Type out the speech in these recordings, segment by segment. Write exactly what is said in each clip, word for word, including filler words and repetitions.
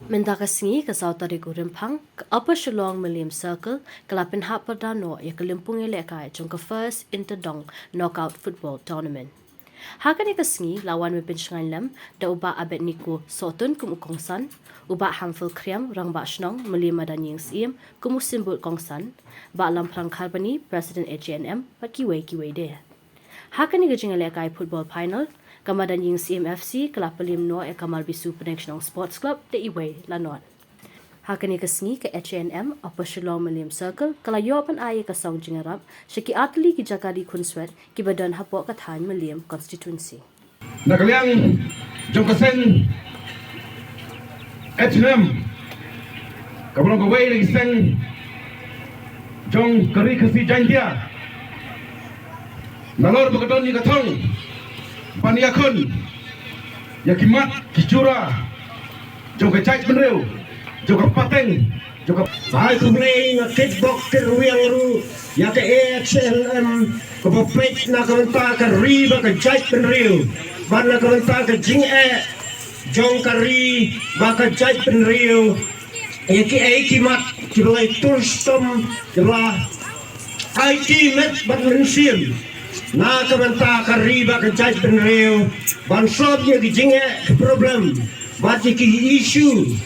Mynta ka sngi ka saw tarik u Rymphang, ka Upper Shillong Mylliem Circle ka la pynhap pyrda noh ïa ka lympung ïalehkai jong ka First Inter Dong Knockout Football Tournament. Ha kane ka sngi la wan ban pynshngaiñ lem da u Bah Abednego Sohtun kum u kongsan, u Bah Hamfil Khriam, Rangbah Shnong Mylliem Madan Ïing Syiem, kum u symbud kongsan, Bah Lamphrang Kharbani, President H A N M, bad kiwei kiwei de. Ha kane ka jingïalehkai football final, ka Madan Ïing Syiem F C ka la pynliem noh ïa ka Marbisu Pdeng Shnong Sports Club da iwei la nod. Ha kane ka sngi ka H A N M Upper Shillong Mylliem Circle ka la ïoh ban ai ïa ka song jingïarap sha ki artylli ki jaka ri khunswet kiba don hapoh ka thaiñ Mylliem constituency. Na ka liang jong ka seng H A N M, kaba long kawei na ki seng jong ka Ri Khasi Jaiñtia, nalor ba ka don ïa ka thong ban ïakhun ïa ki mat ki jura jong ka jaitbynriew, jong ka pateng, jong ka. Ai khublei nga kitbok kitrwiang ruh ïa ka H A N M kaba peit na ka bynta ka ri bad ka jaitbynriew, bad na ka bynta ka jingeh jong ka ri bad ka jaitbynriew. Ïa kiei ki mat kiba la ïatur shitom, kiba la aiti met bad mynsiem na ka bynta ka ri bad ka jaitbynriew, ban solve ïa ki jingeh, ki problem bad ïa ki issue,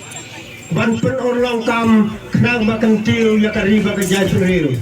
ban pynurlong kam khnang ba kyntiew ïa ka ri bad ka jaitbynriew.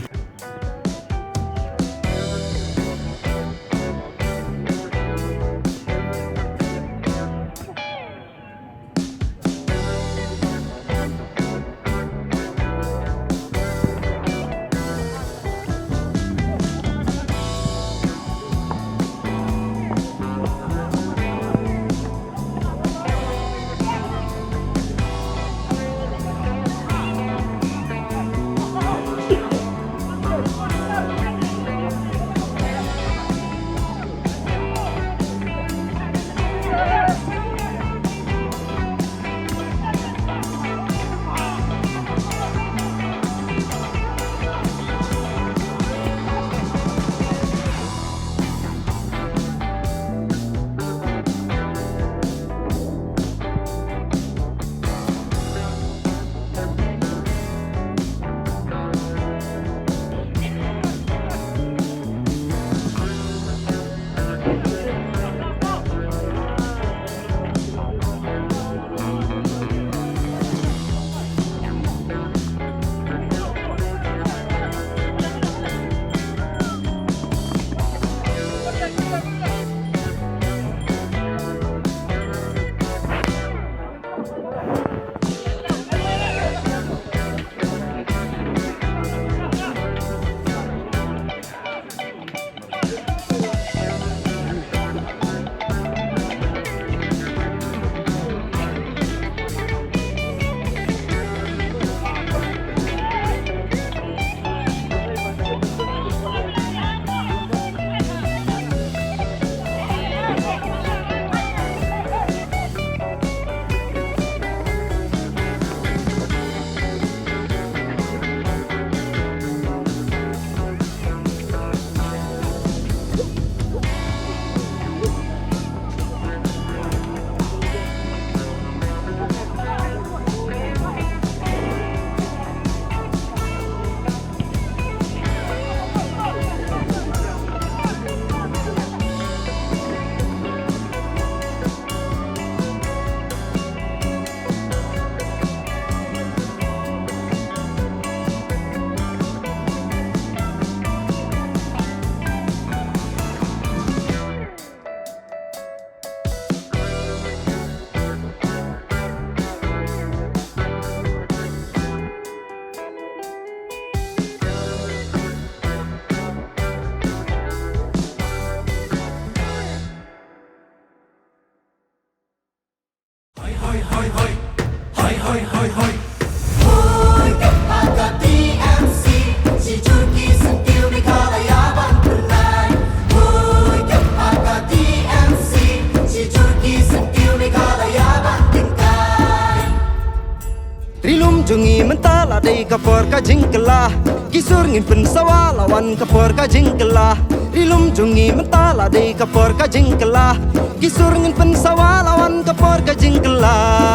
Ri lum jong ngi mynta la dei ka por ka jingkylla. Ki sur ngin pynsawa la wan ka por ka jingkylla. Ri lum jong ngi mynta la dei ka por ka jingkylla. Ki sur ngin pynsawa la wan ka por ka jingkylla.